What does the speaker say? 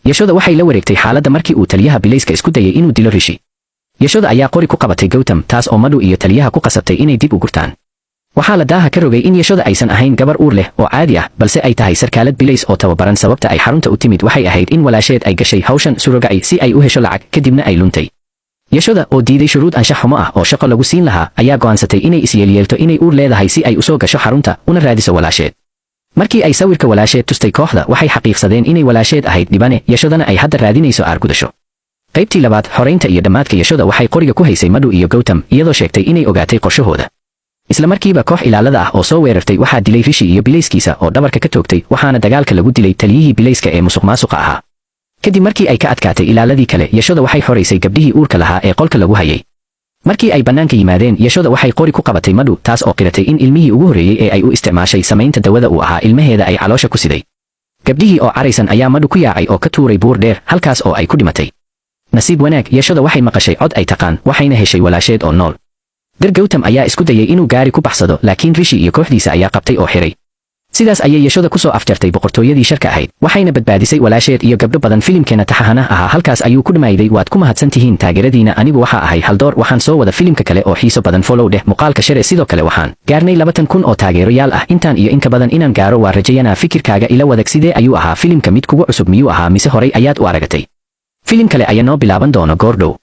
Yashoda waxay la wareegtay xaaladda markii uu taliyaha bilayska isku dayay inuu dilo Rishi. Yashoda ayaa qori ku qabatay Gautam, taas oo Madhu iyo taliyaha ku qasabtay inay dib u gurtaan. Waxaa la daaha ka rogay in Yashoda aysan ahayn gabar uur leh oo caadi ah, balse ay tahay sarkaalad bilays oo tababaran. Sababta ay xarunta u timid waxay ahayd in walaasheed ay gashay hawshan surrogacy si ay u hesho lacag, kadibna ay luntay. Yashoda oo diiday shuruud anshax xumo ah oo shaqo lagu siin lahaa ayaa go'aansatay inay isyeelyeelto inay uur leedahay si ay usoo gasho xarunta una raadiso walaasheed. Markii ay sawirka walaasheed tustay kooxda, waxay xaqiiqsadeen inay walaasheed ahayd dhibane, Yashodana ay hadda raadinayso aargudasho. Qaybtii labaad, xoraynta iyo dhammaadka. Yashoda waxay qoriga ku haysay Madhu iyo Gautam, iyadoo sheegtay inay ogaatay qorshahooda. Isla markiiba koox ilaalada ah oo soo weerartay waxaa dilay Rishi iyo bilayskiisa oo dhabarka ka toogtay, waxaana dagaalka lagu dilay taliyihii bilayska ee musuqmaasuqa ahaa. Kadib markii ay ka adkaatay ilaaladii kale, Yashoda waxay xoraysay gabdhihii uurka lahaa ee qolka lagu hayay. Markii ay bannaanka yimaadeen, Yashoda waxay qori ku qabatay Madhu, taas oo qiratay in ilmihii ugu horreeyey ee ay u isticmaashay samaynta dawada uu ahaa ilmaheeda ay caloosha ku siday. Gabdhihii oo caraysan ayaa Madhu ku yaacay oo ka tuuray buur dheer, halkaas oo ay ku dhimatay. Nasiib wanaag, Yashoda waxay maqashay cod ay taqaan, waxayna heshay walaasheed oo nool. Dir Gautam ayaa isku dayay inuu gaari ku baxsado, laakiin Rishi iyo kooxdiisa ayaa qabtay oo xiray. Sidaas ayay Yashoda ku soo afjartay boqortooyadii sharka ahayd, waxayna badbaadisay walaasheed iyo gabdho badan. Filimkeena taxahana ahaa halkaas ayuu ku dhammayday. Waad ku mahadsan tihiin taageeradiina. Anigu waxaa ahay Haldoor. Waxaan soo wada filimka kale oo xiiso badan. Follow dheh, muuqaalka share. Sidoo kale waxaan gaarnay 20,000 oo taageeroyaal ah. Intaan iyo inka badan inaan gaaro waa rajayanaa. Fikirkaaga ila wadag. Sidee ayuu ahaa filimka? Mid kugu cusub miyuu ahaa mise horay ayaad u aragatay? Filim kale ayaa noo bilaaban doono goor dhow.